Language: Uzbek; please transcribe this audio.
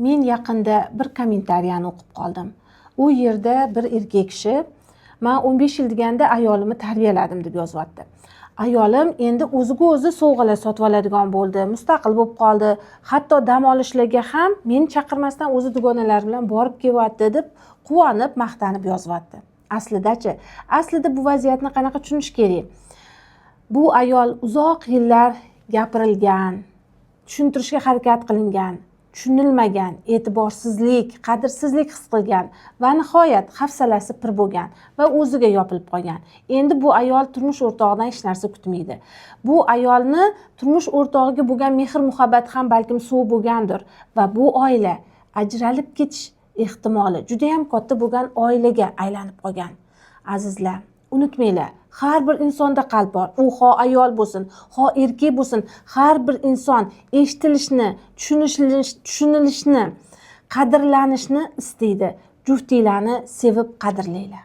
Men yaqinda bir kommentariyani o'qib qoldim. U yerda bir erkak kishi "Man 15 yil deganda ayolimni tarbiyaladim", deb yozyapti. "Ayolim endi o'ziga o'zi sovg'alar sotib oladigan bo'ldi, mustaqil bo'lib qoldi, hatto dam olishlarga ham meni chaqirmasdan o'zi dugonalari bilan borib kelyapti", deb quvonib, maqtanib yozyapti. Aslidachi, aslida bu vaziyatni qanaqa tushunish kerak? Bu ayol uzoq yillar gapirilgan, tushuntirishga harakat qilingan, tushunilmagan, e'tiborsizlik, qadrsizlik his qilgan va nihoyat hafsalasi pir bo'lgan va o'ziga yopilib qolgan. Endi bu ayol turmush o'rtog'idan hech narsa kutmaydi. Bu ayolni turmush o'rtog'iga bo'lgan mehr muhabbat ham balkim sovuq bo'lgandir va bu oila ajralib ketish ehtimoli judayam katta bo'lgan oilaga aylanib qolgan. Azizlar, unutmanglar, har bir insonda qalb bor. U ho ayol bo'lsin, ho erkak bo'lsin, har bir inson eshitilishni, tushunilishni, qadrlanishni istaydi. Juftinglarni sevib qadrlanglar.